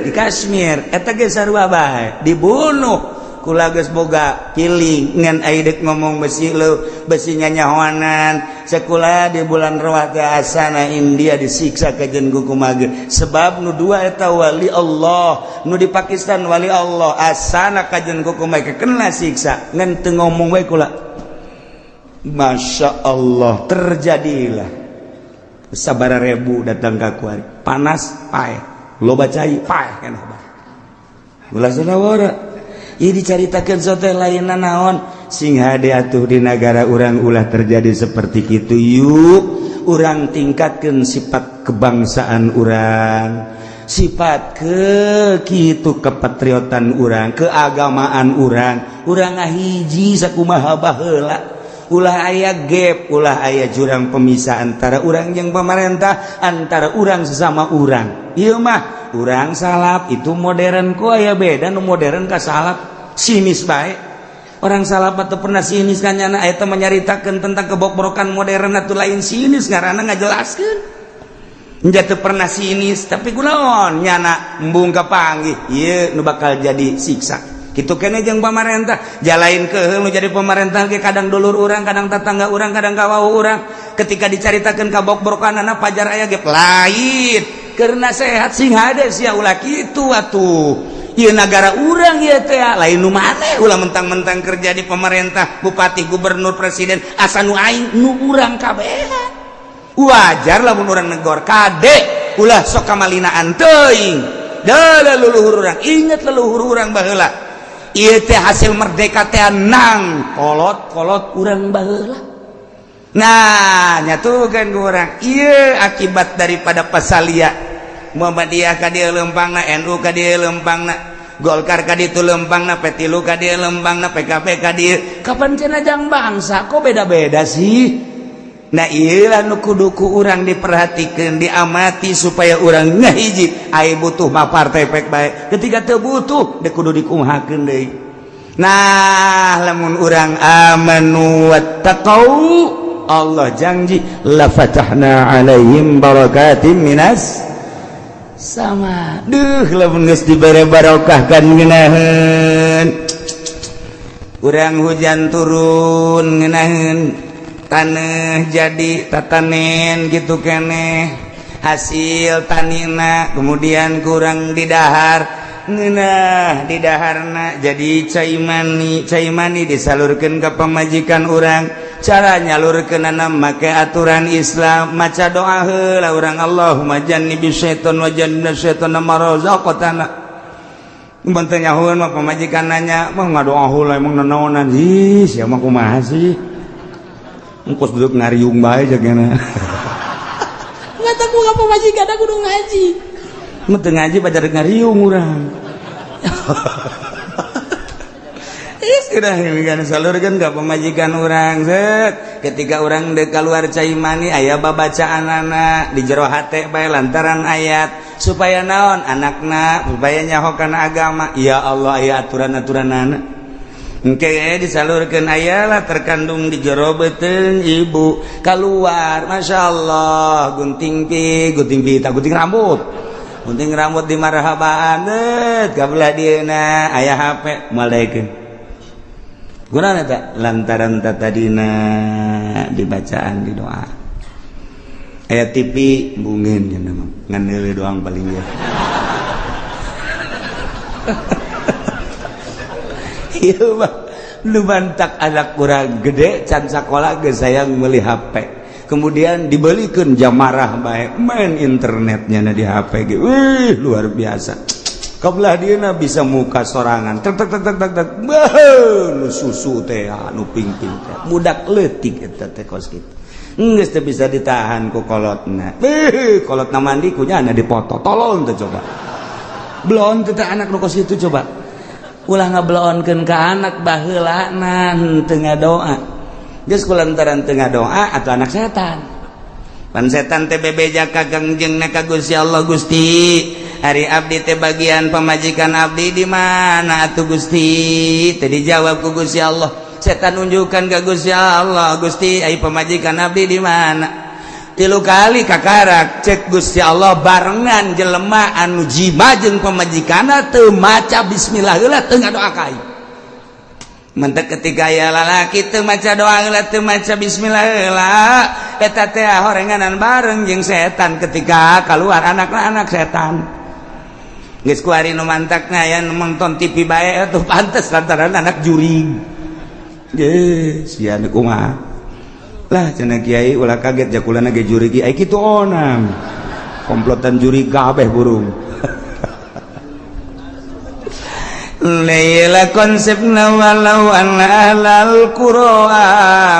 di Kashmir eta ge sarua bae, dibunuh. Kula geus boga feeling ngan ai deuk ngomong besi leu besi nyanyahoanan. Sekolah di bulan Rawat teh asana India disiksa kajen ku kumaha, sebab nu dua eta wali Allah, nu di Pakistan wali Allah, asana kajen ku kumaha kena siksa ngan teu ngomong we kula. Masya Allah, terjadilah sabara ribu datang ka kuari, panas paeh, loba cai paeh keneh bae. Ulah sadawara ieu dicaritakeun sote lain naon, sing hade atuh di negara urang ulah terjadi seperti itu. Yuk, urang tingkatkan sifat kebangsaan urang, sifat ke kitu kepatriotan urang, keagamaan urang. Urang ngahiji sakumaha baheula, ulah aya gap, ulah aya jurang pemisah antara urang yang pemerintah, antara urang sesama urang. Ieu mah urang salaf itu modern, ku aya beda nu modern ka salaf sinis bae. Orang salaf atau pernah sinis kan nyana eta menyaritakeun tentang kebokbrokan modern atau lain sinis, ngaranna ngajelaskeun. Teu pernah sinis, tapi kunaon nyana embung kapanggih ieu nu bakal jadi siksa kitu kene jeung pamarentah. Jalain ke nu jadi pemerintah ge kadang dulur urang, kadang tetangga urang, kadang kawau urang. Ketika dicaritakeun kabokbrokanana pajar aya ge lain karena sehat, sing hade sia, ulah kitu atuh. Ieu nagara urang ieu teh, lain nu maneh. Ulah mentang-mentang kerja di pemerintah, bupati, gubernur, presiden, asa nu aing nu urang kabehan. Wajar lamun urang negor, kade ulah sok kamalinaan teuing. Dah, leluhur urang, inget leluhur urang baheula. Ieu teh hasil merdeka teh nang kolot-kolot urang baheula. Nah, nyatukan ku urang ieu akibat daripada pasalia Muhammadiyah ka dieu lempangna, NU ka dieu lempangna, Golkar ka ditu lempangna, P3 ka dieu lempangna, PKB ka dieu. Kapan cenah jang bangsa, kok beda-beda sih? Nah, iyalah nu kudu ku urang diperhatikan, diamati supaya urang ngahiji. Ai butuh mah partai pek bae, ketika teu butuh dek kudu dikumahakeun deui. Nah, lamun urang amanu wattaqau, Allah janji la fatahna alaihim barakatim minas sama. Duh, lamun geus dibere barokah kan ngeunaheun urang, hujan turun ngeunaheun, tanah jadi tatanen gitu keneh hasil tanina. Kemudian kurang didahar ngeunah, didaharna jadi cai mani, cai mani disalurkan ke pemajikan urang. Cara nyalurkeunana make aturan Islam, maca doa heula urang, Allahumma jannibis syaiton wa jannibna syaiton ma razaqtana. Banteng nyahueun mah pamajikan nanya, mah ngadoa heula emang nanaonan. Ih, sia mah kumaha sih? Engkos duduk ngariung bae jagana. Nggak tahu apa pamajikan aku kudu ngaji. Mun teu ngaji pacar ngariung urang. Ih, sudah kan salurkeun ka pamajikan urang set. Ketika urang deuk keluar cai mani aya babacaanana di jero hate bae lantaran ayat supaya naon anakna supaya nyaho kana agama. Ya Allah, aya aturan-aturanana. Engke disalurkeun ayalah terkandung di jero beuteung ibu keluar masyaallah gunting pi gunting pi tak gunting rambut. Gunting rambut di marhabaan deut kabelah dieuna aya HP moal daekeun. Gunana teh lantaran tadina dibacaan di doa. Aya TV bungin cenah mah ngan neuleuh doang paling ya. Ieu mah nu mantak anak urang gede can sakola geus sayang meuli HP. Kemudian dibelikeun jamarah bae main internetnya na di HP ge. Wih, luar biasa. Kabelah dieuna bisa muka sorangan. Tek tek tek tek tek tek. Beuh, nu susu teh nu pingping teh. Budak leutik eta teh kos kitu. Geus teu bisa ditahan ku kolotna. Beuh, kolotna mandi kunyana dipoto. Tolong teh coba. Belon teh anak nu kos kitu coba. Ulah ngabelonkeun ka anak baheulana teu ngadoa. Geus kulantaran teu ngadoa atuh anak setan. Pan setan teh bebeja ka Kangjengna ka Gusti Allah, Gusti ari abdi teh bagian pamajikan abdi di mana atuh Gusti? Teh dijawab ku Gusti Allah. Setan nunjukkan ka Gusti Allah, Gusti ai pamajikan abdi di mana? Tilu kali kakarak cek Gusti Allah barengan jelema anu jima jeung pamajikanna teu maca bismillah heula teu ngadoa ka aing. Mentek ketika aya lalaki teu maca doa heula teu maca bismillah heula eta teh horenganan bareng jeung setan ketika keluar anakna anak setan. Geus kuari nu mantakna aya nu nonton TV bae atuh pantes lantaran anak jurig. Ye, sia nu kumaha? Lah cenah kiai ulah kaget jakulana ge jurig ai kitu onang. Komplotan jurig kabeh burung. Laila konsepna walau anna ahlal qura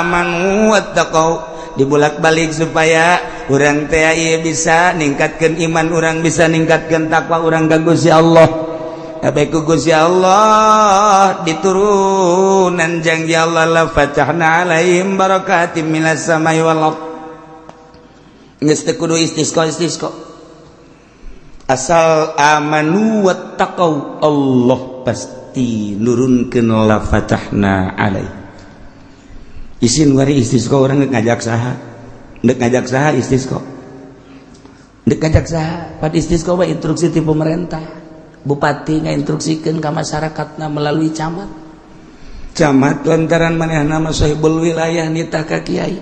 amanu wattaqau dibulak-balik supaya urang teh ieu bisa ningkatkeun iman urang, bisa ningkatkeun takwa urang ka Gusti Allah. Kabeh ku Gusti Allah diturunan janji Allah la fatahna alaihim barakatim minas samai wal ard. Geus teu kudu istisqa istisqa. Asal amanu wattaqau Allah pasti nurunkeun la fatahna alaih. Isin wari istisqa urang geus ngajak saha? Ndek ngajak saha istisqa? Ndek ngajak saha? Pad istisqa mah instruksi ti pemerintah. Bupati ngainstruksikeun ka masyarakatna melalui camat. Camat lantaran manehna mah sahibul wilayah nitah ka kiai.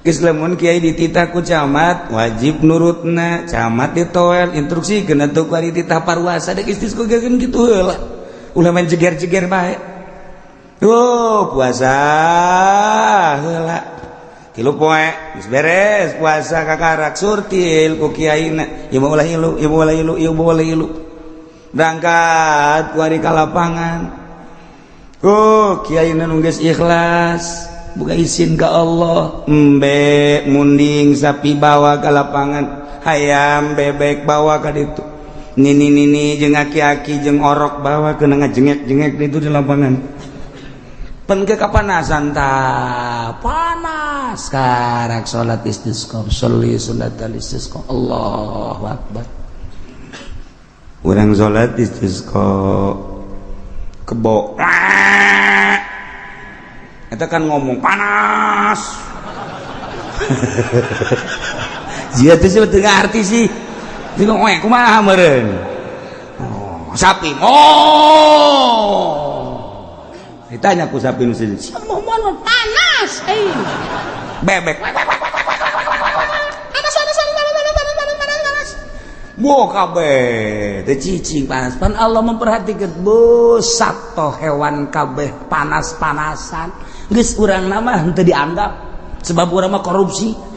Geus lamun kiai dititah ku camat wajib nurutna, camat ditoel instruksikeun atuh ku ari titah parwasa dek istisqa ge kitu heula. Ulah main jeger-jeger bae. Oh, puasa heula. Tilu poe geus beres puasa kakarak surtil ku kiaina. Ieu mah ulah ilu, ieu mah ulah ilu, ieu mah ulah ilu. Berangkat ku ari ka lapangan. Oh, kiaina nu geus ikhlas, buka izin ka Allah. Embe munding sapi bawa ka lapangan, hayam bebek bawa ka ditu. Nini-nini jeung aki-aki jeung orok bawa kena ngajengek-jengek ditu di lapangan. Pen ke kapanasan ta panas karak salat istisqa, sholli salat istisqa. Allahu akbar. Urang salat istisqa kebo. Eta kan ngomong panas. Jia teh sih teu ngarti sih. Dia ngomong kumaha meureun. Oh, sapi. Oh. Ditanya ku sapi nu sini. Mau panas eh. Bebek. Panas panas panas panas panas panas panas panas. Boh kabeh teh cicing panas. Pan Allah memperhatikan bosat toh hewan kabeh panas-panasan. Geus urang mah henteu dianggap sebab urang mah korupsi.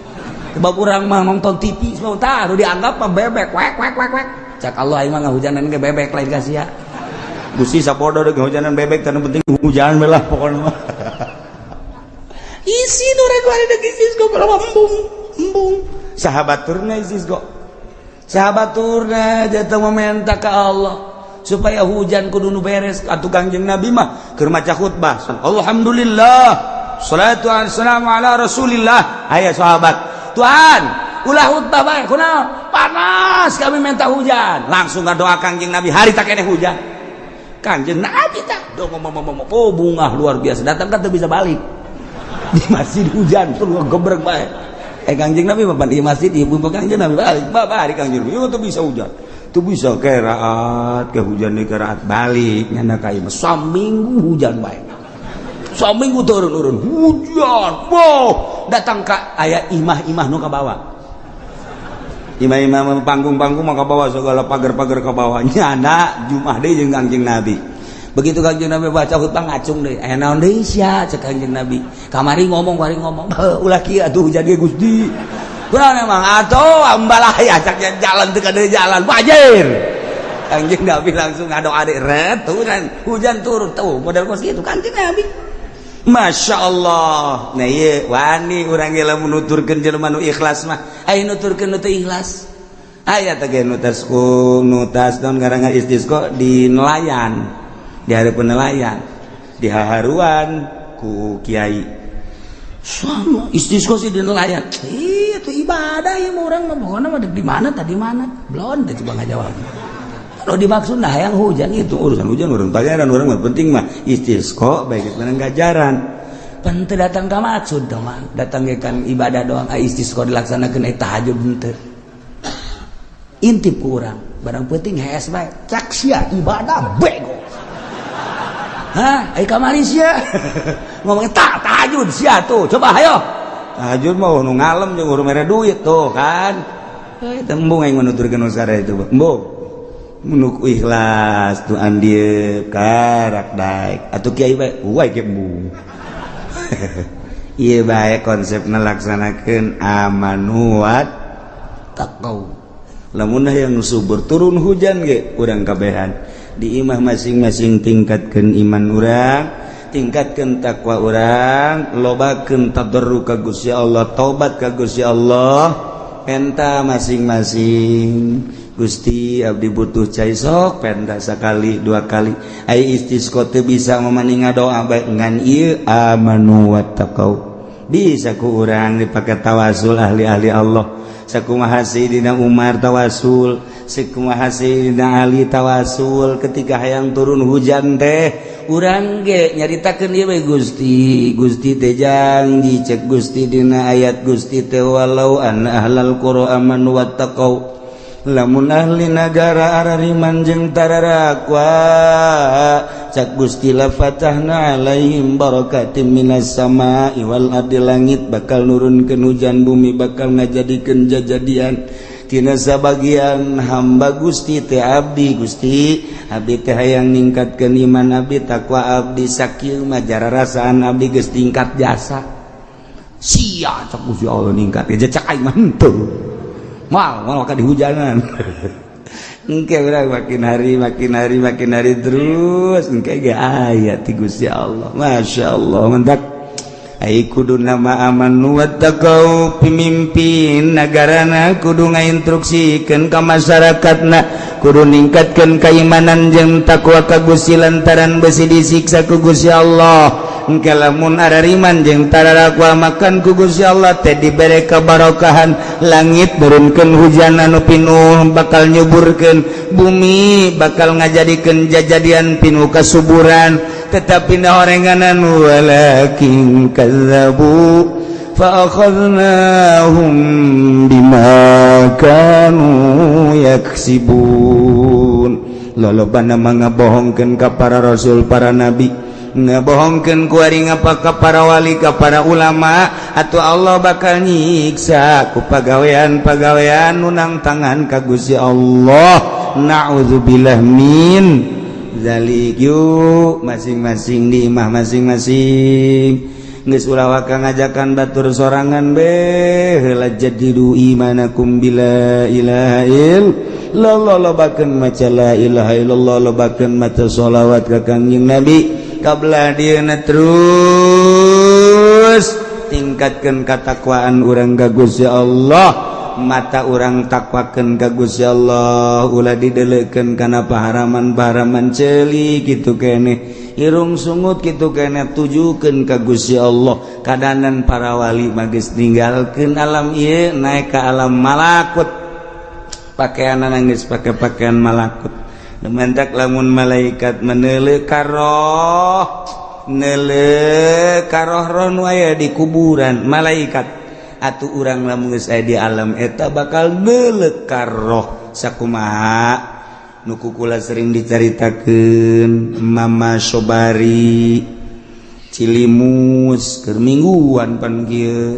Sebab urang mah nonton TV, sebab tah nu dianggap mah bebek wek wek wek wek. Cak Allah aing mah ngahujanan ge bebek lain ka sia. Gusti, sapodo deh hujanan bebek, tanu penting hujan lah pokoknya mah. Isi nu rek bari deuk istisqo, kalau embung embung. Sahabat turna istisqo, sahabat turna jatuh meminta ke Allah supaya hujan kudu nu beres atuh. Kangjeng Nabi mah keur maca khutbah, "Alhamdulillah, salatu wassalamu ala Rasulillah." Aya sahabat, "Tuhan, ulah khutbah bae, kunaon? Panas, kami minta hujan." Langsung ngadoa Kangjeng Nabi, hari tak kene hujan. Kangjeng Nabi tak oh, bungah luar biasa. Datang kan tuh bisa balik di masjid, hujan tuh gebrek bae. Eh, Kangjeng Nabi mah di masjid, ibu Kangjeng Nabi balik balik. Kangjeng Nabi tuh bisa hujan tuh bisa keraat ke hujan di keraat balik nyana ka imah. Saminggu hujan bae, saminggu turun-turun hujan. Wow, datang ka aya imah-imah nu ka bawah, imah-imah, panggung-panggung mah ka bawah, segala pagar-pagar ka bawah. Nyana Jumat deui jeung Kangjeng Nabi. Begitu Kangjeng Nabi baca khutbah, ngacung deui. "Aya naon deui sia?" cek Kangjeng Nabi. "Kamari ngomong, kamari ngomong." "Ulah kieu atuh hujan ge, Gusti." "Kurang emang atau ambalaya," cak, "jalan teu kada jalan banjir." Kangjeng Nabi langsung ngadoa red hujan, hujan turun tuh model kos gitu Kangjeng Nabi. Masya Allah. Nah, iya wani urang ge lamun nuturkeun jelema nu ikhlas mah. Aya nuturkeun nu teu ikhlas. Aya teh ge nutas ku nutas naon ngaranna istisqa di nelayan. Di hareupeun nelayan. Di haharuan ku kiai. Sama istisqa sih di nelayan. Iya, itu ibadah ya orang mah, pokoknya mah di mana tadi mana. Belum deh coba ngajawab. Kalau dimaksud nah yang hujan itu urusan hujan orang bayaran orang mah, penting mah istisqa baik menang gajaran. Pan teu datang ka maksud teman, datang ge kan ibadah doang. Ah, istisqa dilaksanakeun, tahajud henteu. Intip ku urang, barang penting hees bae, cak sia ibadah bego. Hah, ai kamari sia ngomong tak tahajud sia tuh, coba ayo. Tahajud mah nu ngalem jeung urang mere duit tuh kan. Eh, tembung aing menuturkeun usara itu. Embung. Nu ikhlas tuh andieu karak daek atuh kiai bae wae ge embung. Ieu bae konsep ngelaksanakeun amanu wattaqau. Lamun yang subur turun hujan ge urang kabehan di imah masing-masing, tingkatkeun iman urang, tingkatkeun takwa urang, lobakeun tadarru ka Gusti Allah, taubat ka Gusti Allah, penta masing-masing. "Gusti, abdi butuh cai," sok penta sekali dua kali. Ai istisqa teu bisa memaning doa bae, ngan ieu amanu wattaqau bisa ku urang dipake tawasul ahli-ahli Allah. Sakumaha Sayyidina Umar tawasul, sakumaha Sayyidina Ali tawasul ketika hayang turun hujan teh, urang ge nyaritakeun ieu we, "Gusti, Gusti teh janji," cek Gusti dina ayat Gusti teh, "walau anna ahlal qura amanu wattaqau." Lamun ahli nagara arariman jeung tararakwa, cak Gusti, la fatahna alaihim barakatim minas sama'i wal ardi. Langit bakal nurunkeun hujan, bumi bakal ngajadikeun jajadian tina sabagian hamba Gusti teh. Abdi, Gusti, abdi teh hayang ningkatkeun iman abdi, takwa abdi. Sakieu mah jararasaan abdi geus tingkat jasa sia, cak Gusti Allah ningkat ya, cak aing mah henteu. Mal mal maka dihujanan engke urang makin hari makin hari makin hari terus engke ge aya ti Gusti Allah. Masya Allah, mantap. Ai kudu nama amanu wattaqau, pemimpin negarana kudu ngainstruksikeun ka masyarakatna kudu ningkatkeun keimanan jeung takwa ka Gusti, lantaran besi disiksa ku Gusti Allah. Engke lamun arariman jeung tararakwa, makan ku Gusti Allah teh dibere kebarokahan, langit nurunkeun hujan anu pinuh bakal nyuburkeun, bumi bakal ngajadikeun jajadian pinuh kasuburan. Tetapi orenganan, walakin kazzabu fa akhadnahum bima kanu yaksibun. Lolobana ngabohongkeun ka para rasul, para nabi, ngabohongkeun kuari ngapa ka para wali, ka para ulama, atau Allah bakal nyiksa ku pagawean-pagawean nu nangtangan ka Gusti Allah. Na'udzubillah min zalik. Yuk, masing-masing di imah masing-masing, geus ulah waka ngajakan batur sorangan be heula. Jadidu imanakum bila ilaha. Lo lobakeun maca la ilaha illallah, lobakeun maca sholawat ka Kangjeng Nabi kabla dieuna, terus tingkatkeun katakwaan urang ka Gusti Allah. Mata urang takwakeun ka Gusti Allah, ulah didelekeun kana paharaman-paharaman. Ceuli kitu keneh, irung sungut kitu keneh, tujukeun ka Gusti Allah. Kadanan para wali mah geus ninggalkeun alam ieu, naik ka alam malakut, pakaian nangis pakai pakaian malakut. Mentak lamun malaikat meneuleuh karoh, neuleuh karoh roh nu aya di kuburan malaikat, atuh urang lamun geus aya di alam eta bakal neuleuh karoh. Sakumaha nu ku kula sering dicaritakeun Mama Sobari Cilimus keur mingguan pan kieu,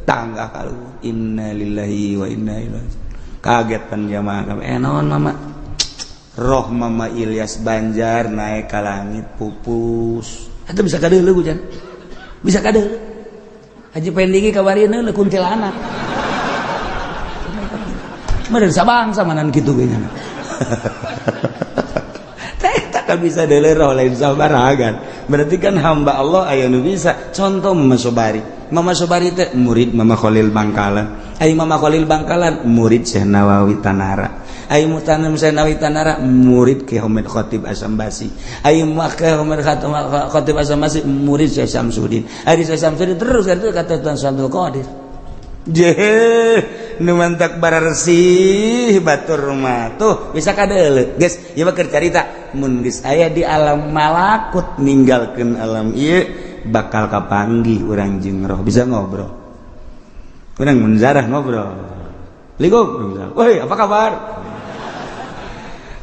tangga kalau innalillahi wa inna ilaihi, kaget pan jamaah. Naon mama? Roh Mama Ilyas Banjar naik ke langit, pupus. Itu bisa kadeuleuh hujan, bisa kadeuleuh. Haji Pendigi kabarina neuleuh kuntilanak. Meureun sabangsa manan kitu ge nya. Teh tak bisa deuleuh roh lain sabaragan. Berarti kan hamba Allah aya nu bisa. Contoh Mama Sobari. Mama Sobari teh murid Mama Khalil Bangkalan. Ai Mama Khalil Bangkalan murid Syekh Nawawi Tanara. Ai mutanam Syekh Nawawi Tanara murid Ki Hamid Khatib Asambasi. Ai Ki Hamid Khatib Asambasi murid Syekh Samsudin. Ai Syekh Samsudin terus itu kata Tuan Abdul Qadir. Jeh, nu mantak bararsih batur mah tuh bisa kadeuleuh. Geus, ieu mah keur carita mun geus aya di alam malakut ninggalkeun alam ieu bakal kapanggih urang jeung roh, bisa ngobrol. Urang mun zarah ngobrol. Assalamualaikum. Woi, apa kabar?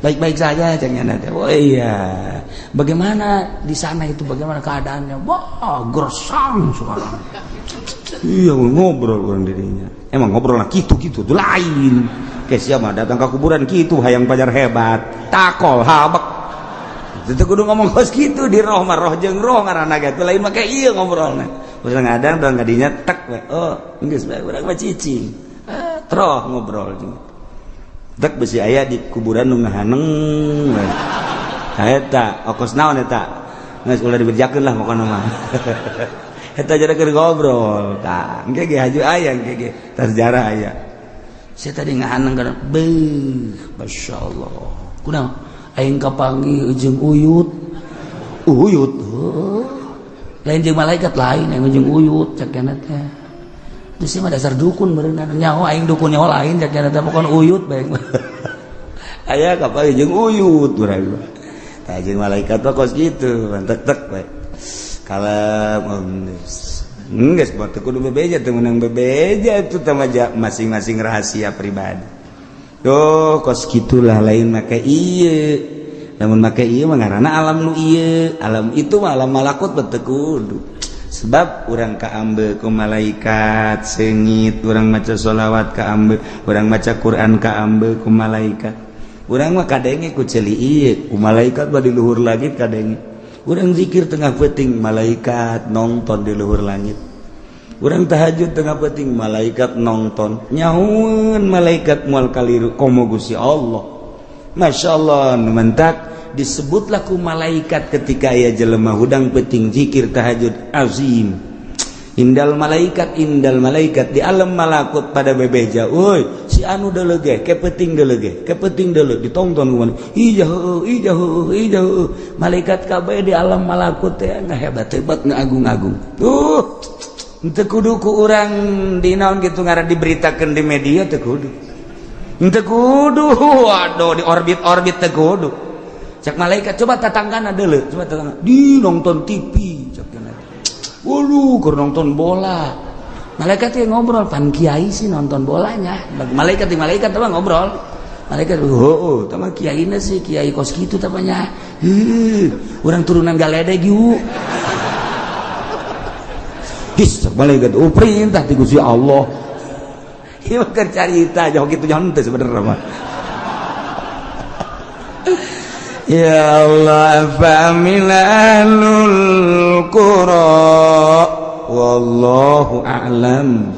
Baik-baik saja jangan ada. Oh iya. Bagaimana di sana itu, bagaimana keadaannya? Wah, gersang sekarang. Iya, ngobrol orang dirinya. Emang ngobrol lah gitu-gitu tuh lain. Kayak siapa datang ke kuburan gitu hayang pajar hebat. Takol habek. Itu kudu ngomong kos gitu di roh mah, roh jeung roh ngaranna ge lain make ieu ngobrolna. Terus ngadang doang kadinya tek we. Oh, geus bae urang mah cicing. Troh ngobrol jeung. Tek besi aya di kuburan nu ngahaneng we. Eta okos naon eta? Geus ulah dibejakeun lah pokona mah. Eta jadi keur ngobrol. Tah, engke ge haju aya engke ge sejarah aya. Saya tadi ngahaneng kana beuh, masyaallah. Kunaon? Aing kapanggih jeung uyut. Uyut. Heuh. Lain jeung malaikat, lain aing jeung uyut cek kana teh. Terus mah dasar dukun berenang nyaho aing dukun nyaho lain cek kana teh, pokon uyut bae. Aya kapanggih jeung uyut urang. Tah jeung malaikat mah kos kitu, tek-tek we. Kalem geus buat kudu bebeja teu meunang bebeja itu teh masing-masing rahasia pribadi. Tuh kos gitulah, lain make ieu. Lamun make ieu mah ngaranna alam nu ieu, alam itu mah alam malakut teu kudu. Sebab urang kaambe ku malaikat seungit, urang maca sholawat kaambe, urang maca Quran kaambe ku malaikat. Urang mah kadenge ku ceuli ieu, ku malaikat mah di luhur langit kadenge. Urang zikir tengah peuting, malaikat nonton di luhur langit. Urang tahajud tengah peuting, malaikat nonton. Nyahueun malaikat moal kaliru komo Gusti Allah. Masya Allah, nu mentak disebutlah ku malaikat ketika aya jelema hudang peuting zikir tahajud azim. Indal malaikat, indal malaikat di alam malakut pada bebeja, woi si anu deuleuh ge ke peuting deuleuh ge ke peuting deuleuh, ditonton ku mana ija heueuh ija heueuh ija heueuh. Malaikat kabeh di alam malakut teh ngahebat-hebat, ngaagung-agung tuh. Teu kudu ku urang di naon gitu ngaran diberitakeun di media, teu kudu, teu kudu. Waduh, di orbit-orbit teu kudu. Cek malaikat, coba tatanggana deuleuh, coba tatangga di nonton TV cek. Waduh, keur nonton bola. Malaikat yang ngobrol, pan kiai sih nonton bolanya. Malaikat di malaikat apa ngobrol. Malaikat, oh, tama kiai sih, kiai kos kitu tamanya. Heuh, urang turunan galedeg yuk. His, malaikat, oh perintah ti Gusti Allah. Ieu keur carita jauh kitu jangan teh sebenarnya mah. Ya Allah, familalul qura wallahu a'lam.